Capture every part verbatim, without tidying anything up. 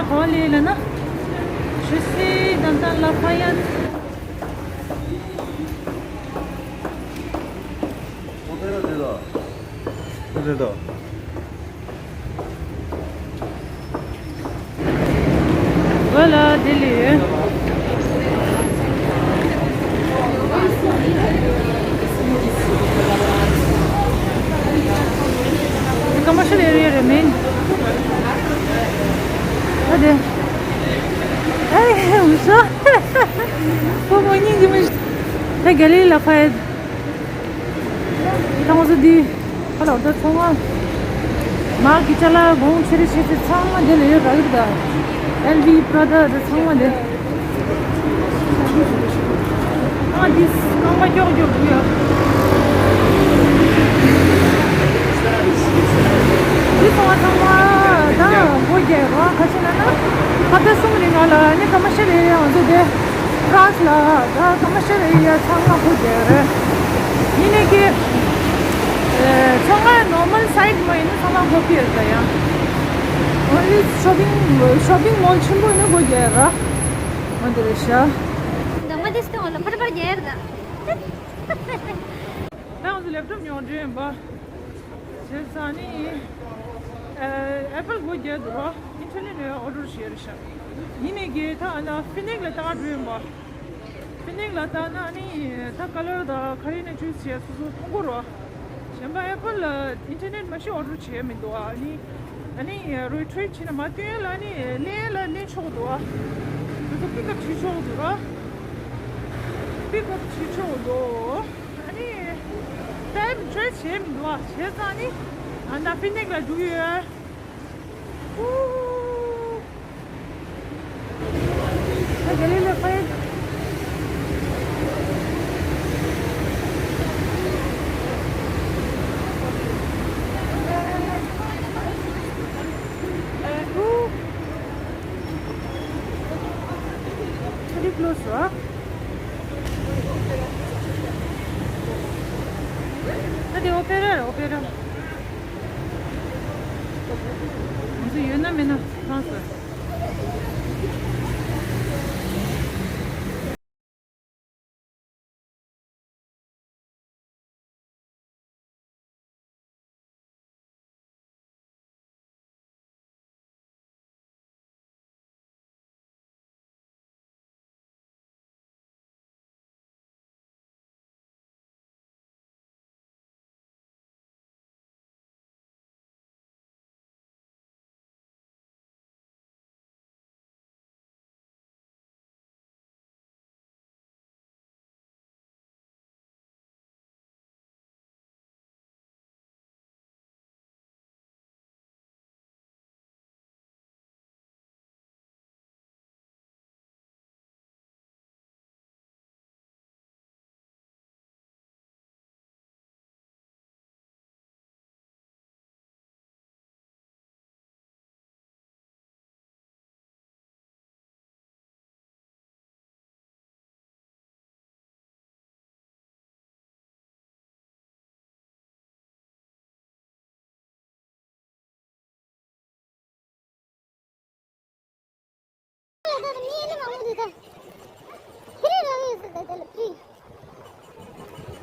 ག་པར་སླེབས་ལབ་ན། Je suis dans la Lafayette. རེད་དོ། Voilà, དེ་ལས། Comment ça, les rires, mais? Allez. Hey, ça. Pour moi, ni du. La galerie Lafayette. ཁྱེད་རང་ཚོ་འདི་ཁ་ལག་དང་ཚང་མ། མ་གི་ཅ་ལག་གོང་ཆེ་རེ་ཆེ་ཆེ་ཚང་མ་འདི་ལ་ཡོད་ར་ཡོད་ད། ཨེལ་ཝི་པྲ་ད་དང་ཚང་མ་འདི། ཨ་འདི་རྐང་པ་ཀྱོག་ཀྱོག་འདུག་ཡ། འདི་ཚང་མ་ཚང་མ་ད་སྒོ་རྒྱག་ར་ཁ་ཆེ་ན་ན། ཧབ་ཏ་གསུམ་རིང་ང་ལ་ནི་སྐར་མ་ཤར་རེ་ཡང་འདུག་དེ། ཁྲག་ལ་ད་སྐར་མ་ཤར་རེ་ཡ་ཚང་མ་སྒོ་རྒྱག་རེད། ཡིན་ནའི་གི། ཚོང་ཁང་ནོར་མལ་སའིཛ་མ་ཡིན་ན་ཚང་མ་སྒོ་ཕྱེ་ཡོད་ད་ཡང་། ཨོན་ལི་ཤོ་པིང་ཤོ་པིང་མོལ་ཆེན་པོ་ཡིན་ན་སྒོ་རྒྱག་ར། འོ་འདི་རེད་ཤག་ད་ང་དེ་སྟོན་ལ་ཕར་ཕར་རྒྱག་ད། ད་ང་ཚོ་ལེབ་ཊོབ་ཉོ་འདྲེན་ཡིན་པ། བྱས་ཙང་ནི། ཨེ་པལ་སྒོ་རྒྱག་འདུག་རོ། ཨིན་ཊར་ནེཊ་ནས་ཨོ་ཌར་བྱས་རེད་ཤག་ཡིན་ནའི་གི་ད་ཨ་ན་ཧྥི་ནིག་ལ་ལྟ་ག་འགྲོ་ཡིན་པ། ཧྥི་ནིག་ལ་ལྟ་ན་ནི་ད་ཀ་ལར་དང་ག་རེ་ནས་ཅུས་བྱས་སོ་སོ་མཐོང་གི་རོ། གཞན་པ་ཨེ་པལ་ལ་ཨིན་ཊར་ནེཊ་མ་གཞི་ཨོ་ཌར་བྱས་མི་འདུག་ཨ་ནི། ཨ་ནི་རི་ཊི་རིཊ་བྱས་ན་མ་སྟོན་ལ་ནི་ལེན་ལ་ལེན་ཆོག་འདུག་ཨ། སོ་སོ་པིག་ཨབ་བྱེད་ཆོག་འདུག་ར། པིག་ཨབ་བྱེད་ཆོག་འདུག་ཨ་ནི། ཊའིམ་ཊེ་རེ་ཊི་བྱས་མི་འདུག་ཨ། བྱས་ཙང་ནི། ཨ་ན་ཧྥི་ནིག་ལ་རྒྱུག་ཡོད། ཨུ། ད་ག་ལེ་ལེ་ཕའི། ཨུ། Very close, huh? ད་དེ་ཨོ་པེ་ར་རེད། ཨོ་པེ་ར། ང་ཚོ་ཡོད་ན་མེད་ན་ཐང་ས།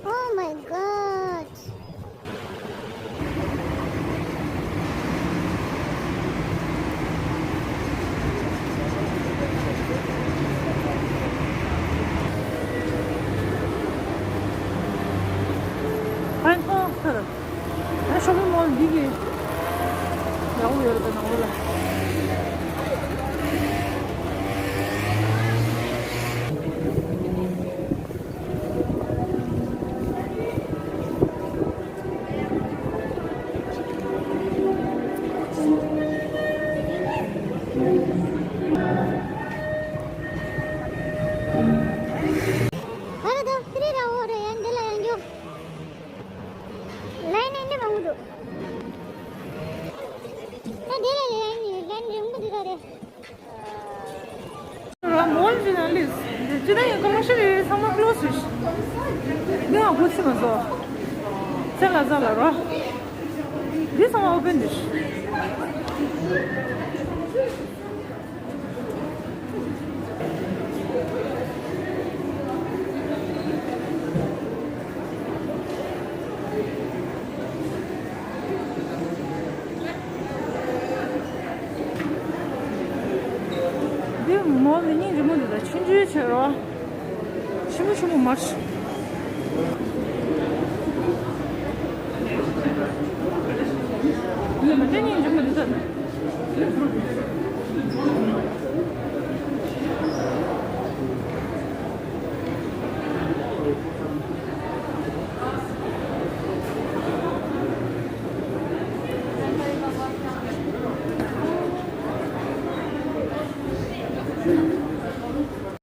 Oh my God. ཕན་ཐོགས་ཟེར། ཨ་ཤོ་པིང་མོལ་འདི་གི་ཡག་པོ་ཡོད་རེད་པས་ནང་ལོགས་ལ། ཨ་ར་ད་ཧི་རི་ར་འོ་རེ་ཡན་འདི་ལ་ཡང་འཇུག་ལའིན་ནི་འདི་མང་པོ་འདུག་ད་འདི་ལ་ལའིན་ནི་ལའིན་རིང་པོ་འདི་ག་རེད། ར་མོལ་ཇི་ན་ལིས། ཇི་ན་ཡང་ཀོ་མར་ཤལ་རེད། ཚང་མ་ཀློ་སི་རེད། འདི་ཡང་ཁོ་ཚི་མ་བཟོ། ཚེ་ལ་ཟ་ལ་ར། འདི་ཚང་མ་ཨོ་པན་རེད། འདི་ལ་ཆུང་ཆུང་བྱོས་རོགས། ཆེན་པོ་ཆེན་པོ་མར།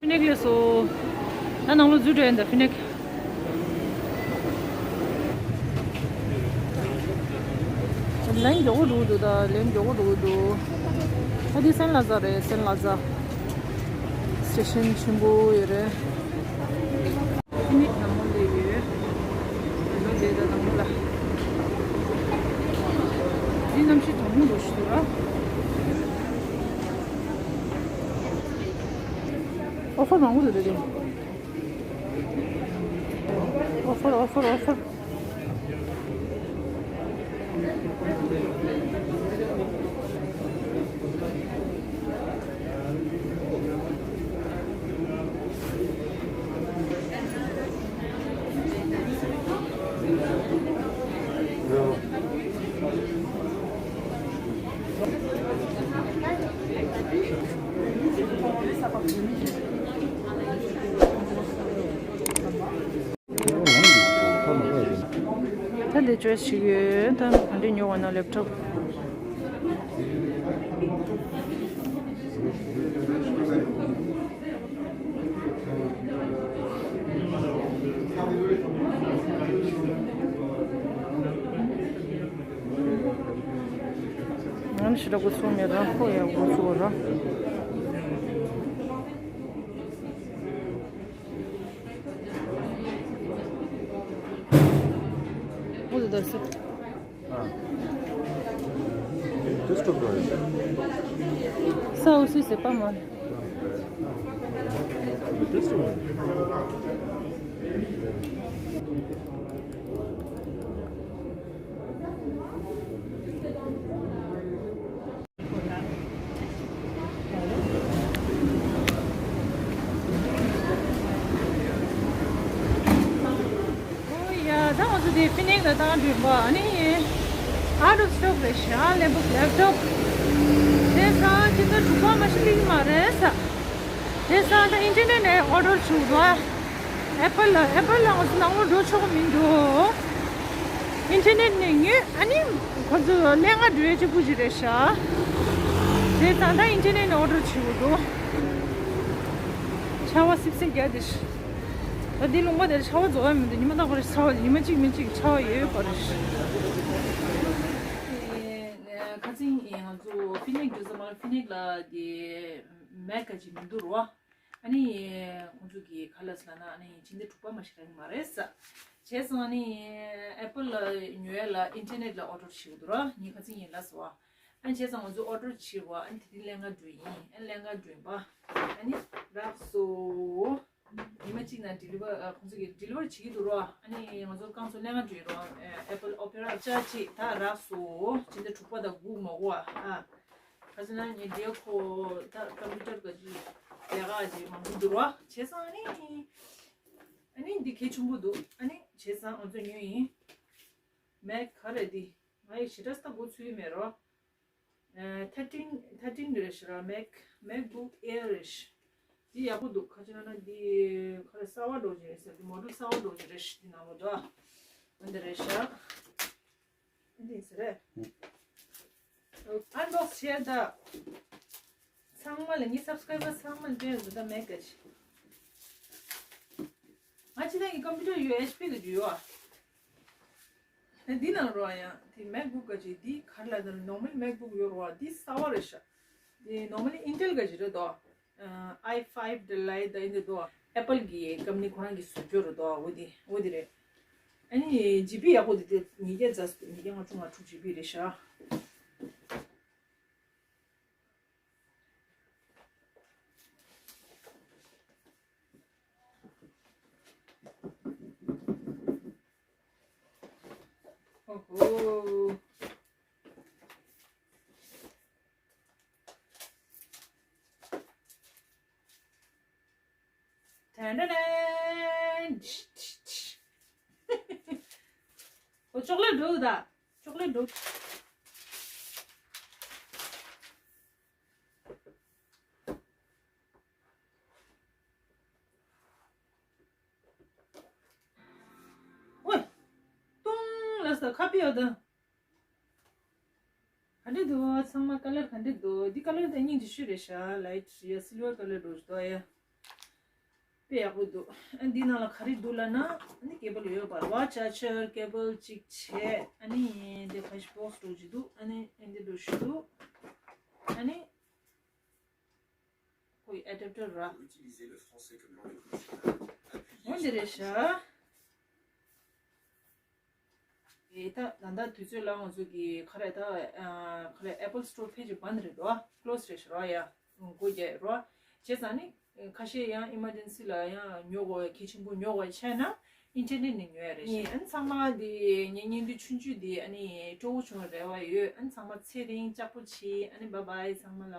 ཕི་ནེག་ལས་སོ། ད་ནང་ལོ་འཛུལ་འགྲོ་ཡིན་ད་ཕི་ནེག་ལན་མགྱོགས་པོ་འགྲོ་གི་འདུག་ད་ལན་མགྱོགས་པོ་འགྲོ་གི་འདུག་ད་འདི་སན་ལ་ཛ་རེད། སན་ལ་ཛ་སི་ཊེ་ཤན་ཆེན་པོ་ཡོད་རེད། ཕི་ནེག་ནང་ལོ་སླེབས་ཡོད། ལོ་དེ་ད་ནང་ལོ་ལ། འདི་གནམ་གཤིས་གྲང་མོ་འགྲོ་ཞིག་འདུག་ར། ཨོ་ཕར་མང་པོ་འདུག་དེ། ཨོ་ཕར་ཨོ་ཕར་ཨོ་ཕར། ད་འདི་ཅོའི་སི་བྱེད་ཀྱི་ཡོད། ད་ག་འདྲས་ཉོ་བ་ན་ལེབ་ཊོབ། ང་ནི་ཞེ་དྲག་འགོ་ཚུགས་མེད་ར། ཁོ་ཡང་འགོ་ཚུགས་ར། འོ་དེ་ལྟར་སེ། Ça aussi, c'est pas mal. ཨོ་ཡ། ད་ང་ཚོ་དེ་ཕི་ནེག་ལ་བཏང་འགྲོ་བ། ཨ་ནི་out of stock རེད་ཤག་ལེབ་ཊོབ། དེ་ས་ཕྱི་ཟླ་དྲུག་པ་མ་ཤི་ལིག་མ་རེད་ས། དེ་ས་ད་ཨིན་ཊར་ནེཊ་ནས་ཨོ་ཌར་བྱུང་བ། ཨེ་པལ་ལ། ཨེ་པལ་ལ་ང་ཚོ་ནང་ལོགས་འགྲོ་ཆོག་གི་མི་འདུག་ཨིན་ཊར་ནེཊ་ནས་ཉོས། ཨ་ནི་ཁོ་ཚོ་ལས་ཀ་འགྲོ་ཡས་གཅིག་པུ་ཞིག་རེད་ཤག་དེ་ཙང་ད་ཨིན་ཊར་ནེཊ་ནས་ཨོ་ཌར་བྱེད་དགོས་འདུག་ཆར་པ་སིབ་སིབ་རྒྱག་དེ་ཤི། ད་འདི་ལུང་པ་དེར་ཆར་པ་རྫོགས་ཡ་མི་འདུག་ཉི་མ་རྟག་པར་ཆར་པ། ཉི་མ་གཅིག་མིན་གཅིག་ཆར་པ་ཡོད་ཡོད་པ་རེད་ཤི། ཁ་སང་ང་ཚོ་ཕི་ནེག་འགྲོ་ས་མ། ཕི་ནེག་ལ་དེ་མེག་ག་ཅིག་མི་འདུག་རོ། ཨ་ནི་ཁོང་ཚོ་གི་ཁ་ལག་ཟ་ན་ཨ་ནི་ཕྱི་ཟླ་དྲུག་པ་མ་ཤི་རག་གི་མ་རེད་ས། བྱས་ཙང་ཨ་ནི་ཨེ་པལ་ལ་ཉོ་ཡ་ལ་ཨིན་ཊར་ནེཊ་ལ་ཨོ་ཌར་བྱེད་དགོས་འདུག་ར། ངས་ཁ་སང་ཡིན་ལབ་སོང་བ། ཨ་ནི་བྱས་ཙང་ང་ཚོ་ཨོ་ཌར་བྱེད་པ། ཨ་ནི་དེ་རིང་ལས་ཀ་འགྲོ་ཡིན། ཨ་ནི་ལས་ཀ་འགྲོ་ཡིན་པ། ཨ་ནི་རག་སོང་། ཉི་མ་གཅིག་ནང་ཌི་ལི་ཝར། ཨ། ཁོང་ཚོ་གིས་ཌི་ལི་ཝར་བྱེད་ཀྱི་འདུག་ར། ཨ་ནི་ང་ཚོ་རྐང་ཚོ་ལས་ཀ་འགྲོ་ཡིན་ར། ཨེ་པལ་ཨོ་པེ་ར་ཅ་ཅིག་ད་རག་སོང་། ཕྱི་ཟླ་དྲུག་པ་དང་དགུ་མ་གོ་བ། ཨ། ཁ་སང་ན་ངས་འདིའི་ཁོ་ད་ཀམ་པུ་ཊར་ག་ཅིག་ལས་ཀ་ཅིག་མང་པོ་འདུག་ར། བྱས་ཙང་ཨ་ནི། ཨ་ནི་འདི་གལ་ཆེན་པོ་འདུག་ཨ་ནི་བྱས་ཙང་ང་ཚོ་ཉོས་ཡིན། མེག་ག་རེ་འདི། ང་ཡི་ཞེ་དྲག་ས་འགོ་ཚུགས་ཡི་མེད་རོ། ཨ། ཐར་ཊིན། ཐར་ཊིན་རེད་ཤག་ར། མེག་མེག་བུག་ཨེར་རེད་ཤག་འདི་ཡག་པོ་འདུག་ཁ་ཅིག་ན་ན་འདི་ག་རེ་གསར་པ་འདྲ་ཅིག་རེད་ཟེར། འདི་མོ་ཌེལ་གསར་པ་འདྲ་ཅིག་རེད་ཤག་འདི་ནང་ལོ་འདྲ། འོ་འདི་རེད་ཤག་འདི་ཟེར་རེད། ཨན་བོག་སི་བྱས་ད། ཚང་མ་ལ། ངའི་སབ་སི་ཀ་རའི་བར་ཚང་མ་ལ་སྤྲད་འདུག་ད་མེག་ག་ཅིག་ང་ཕྱི་ནང་གི་ཀམ་པུ་ཊར་ཡོད། ཨེཆ་པི་གི་ཡོད་ཨ། འདི་ནང་རོ་ཡང་དེ་མེག་བུག་ག་ཅིག་འདི་ག་རེ་ལབ་ན་ནོར་མལ་མེག་བུག་ཡོད་རོ། འདི་གསར་པ་རེད་ཤག་འདི་ནོར་མལ་ཨིན་ཊེལ་ག་ཅིག་རེད་དོ། ཨའི་ཕའིབ་དེ་ལ་ཡི་ད་ཡིན་དེ་དོ། ཨེ་པལ་གི་ཀམ་ནི་ཁོ་རང་གི་བཟོ་བཅོས་རེད་དོ། འོ་དེ་འོ་དེ་རེད། ཨ་ནི་ཇི་བི་ཡག་པོ་དེ་དེ་ཉིས་བརྒྱ་རྩ་ཉིས་བརྒྱ་ལྔ་བཅུ་ང་དྲུག་ཇི་བི་རེད་ཤག་ཨོ་ཧོ། ཨོ་ཅོག་ལེ་འགྲོ་ད། ཅོག་ལེ་འགྲོ། ཝེ། ཏུང་ལ་ས་ཁ་པི་ཡོད་ད། ག་འདྲ་འདུག་ཚང་མ་ཀ་ལར་ག་འདྲ་འདུག་འདི་ཀ་ལར་དེ་སྙིང་རྗེ་ཤོས་རེད་ཤག་ལའིཊ་ཡ་སིལ་ཝར་ཀ་ལར་འགྲོ་འདུག་ཡ། དཔེ་ཡག་པོ་འདུག་ཨ་འདི་ནང་ལ་ག་རེ་འདུག་ལབ་ན། ཨ་ནི་ཀེ་བལ་ཡོད་པ་རེད་བ། ཅར་ཇར་ཀེ་བལ་གཅིག་བྱས། ཨ་ནི་འདི་ཁ་ཤས་བོག་སི་འགྲོ་གི་འདུག་ཨ་ནི་ཨ་འདི་འགྲོ་ཞུ་འདུག་ཨ་ནི་ཁོའི་ཨེ་ཌབ་ཊར་ར། འོ་འདི་རེད་ཤག་ཨེ་ད་ད་ལྟ་དུས་ཚོད་ལ་ང་ཚོ་གི་ག་རེ་ད་ག་རེ་ཨེ་པལ་སི་ཊོར་ཕལ་ཆེར་བན་རེད་རོ། ཀློ་སི་རེད་ཤག་རོ་ཡ། སྒོ་རྒྱག་རོ། བྱས་ཙང་ནི་ཁ་ཤས་ཡང་ཨི་མར་ཇེན་སི་ལ་ཡང་ཉོ་དགོས་གལ་ཆེན་པོ་ཉོ་དགོས་བྱས་ན་ཨིན་ཊར་ནེཊ་ནས་ཉོ་ཡ་རེད་ཤག་ཨ་ནི་ཚང་མ་འདི་ངའི་བརྙན་ཐུང་ཆུང་ཆུང་འདི་ཨ་ནི་སྤྲོ་བོ་བྱུང་བའི་རེ་བ་ཡོད། ཨ་ནི་ཚང་མ་ཚེ་རིང་ལྕགས་པོ་བྱེད། ཨ་ནི་བཱའི་བཱའི་ཚང་མ་ལ།